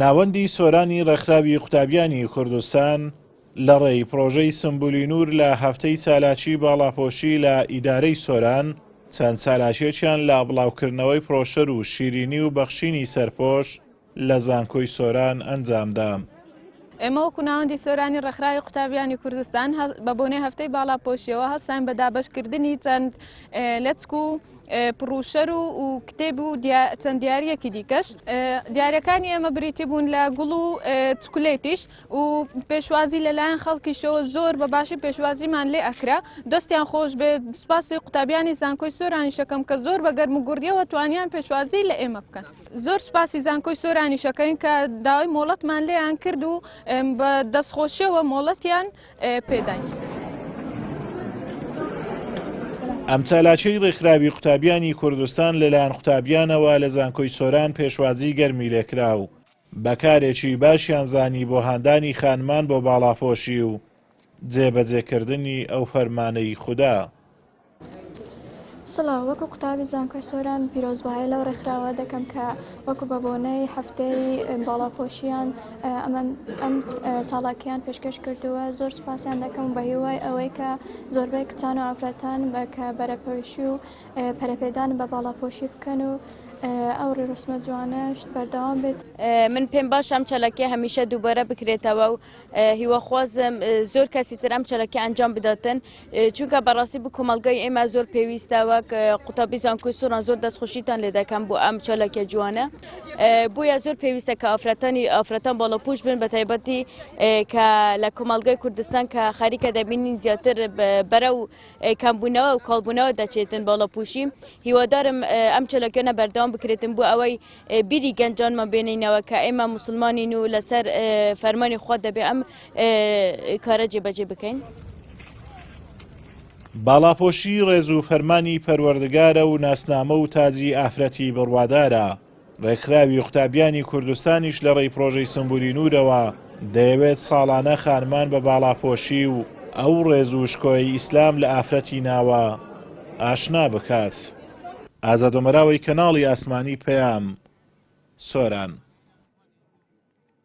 ناوەندی سۆرانی ڕێکخراوی قوتابیانی کوردستان لە ڕێی پڕۆژەی سمبولی نوور لە هەفتەی چالاکی باڵاپۆشی لە ئیدارەی سۆران چەند چالاکیەکیان لە بڵاوکردنەوەی پرۆشەر و شیرینی و بەخشینی سەرپۆش لە زانکۆی سۆران ئەنجامدا. ئێمە وەکو ناوەندی سۆرانی ڕێکخراوی قوتابیانی کوردستان بە بۆنەی هەفتەی باڵاپۆشیەوە هەستاین بە دابەشکردنی چەند لەچک و پڕوشەر و کتێب و چەند دیاریەکی دیکەش. دیاریەکانی ئێمە بریتی بوون لە گوڵ و چکلێتیش و پێشوازی لەلایەن خەڵکیشەوە زۆر بە باشی پێشوازیمان لێ ئەکرا دەستیان خۆش بێت سوپاسی قوتابیانی زانکۆی سۆرانیشەکەم کە زۆر بە گەرم و گوڕیەوە توانیان پێشوازی لە ئێمە بکەن. زۆر سوپاسی زانکۆی سۆرانیشەکەین کە داوای مۆڵەتمان لێیان کرد و بە دەستخۆشیەوە مۆڵەتیان پێداین. ئەم چالاکیەی ڕێکخراوی قوتابیانی کوردستان لەلایەن قوتابیانەوە لە زانکۆی سۆران پێشوازی گەرمی لێکرا و بە کارێکی باشیان زانی بۆ هاندانی خانمان بۆ باڵاپۆشی و جێبەجێکردنی ئەو فەرمانەی خودا. سڵاو، وەکو قوتابی زانکۆی سۆران پیرۆزبایی لەو ڕێکخراوە دەکەم کە وەکو بە بۆنەی هەفتەی باڵاپۆشیان ئەم چاڵاکیان پێشکەش کردووە زۆر سوپاسیان دەکەم بە هیوای ئەوەی کە زۆربەی کچان و ئافرەتان بە کە بەرەپۆشی و پەرەپێدان بە باڵاپۆشی بکەن و ئەو ڕێوڕەسمە جوانەش بەردەوام بێت. من پێم باشە ئەم چالاکیە هەمیشە دووبارە بکرێتەوە و هیواخوازم زۆر کەسی تر ئەم چالاکیە ئەنجام بداتن چونکە بەڕاستی بۆ کۆمەڵگای ئێمە زۆر پێویستە وەک قوتابی زانکۆی سۆران زۆر دەستخۆشیتان لێ دەکەم بۆ ئەم چالاکیە جوانە بۆیە زۆر پێویستە کە ئافرەتانی ئافرەتان باڵاپۆش بن بە تایبەتی کە لە کۆمەڵگای کوردستان کە خەریکە دەبینین زیاتر بەرەو کەمبوونەوە و کاڵبوونەوە دەچێتن باڵاپۆشی هیوادارم ئەم چالاکیانە بەردەوام بکرێتن بۆ ئەوەی بیری گەنجانمان بێنینەوە کە ئێمە موسڵمانین و لەسەر فەرمانی خوا دەبێ ئەم کارە جێبەجێ بکەین. باڵاپۆشی ڕێز و فەرمانی پەروەردگارە و ناسنامە و تاجی ئافرەتی بڕوادارە. ڕێکخراوی قوتابیانی کوردستانیش لە ڕێی پڕۆژەی سمبولی نوورەوە دەیەوێت ساڵانە خانمان بە باڵاپۆشی و ئەو ڕێز و شکۆیەی ئیسلام لە ئافرەتی ناوە ئاشنا بکات. ئازاد ئۆمەراوەی کەناڵی ئاسمانی پەیام، سۆران.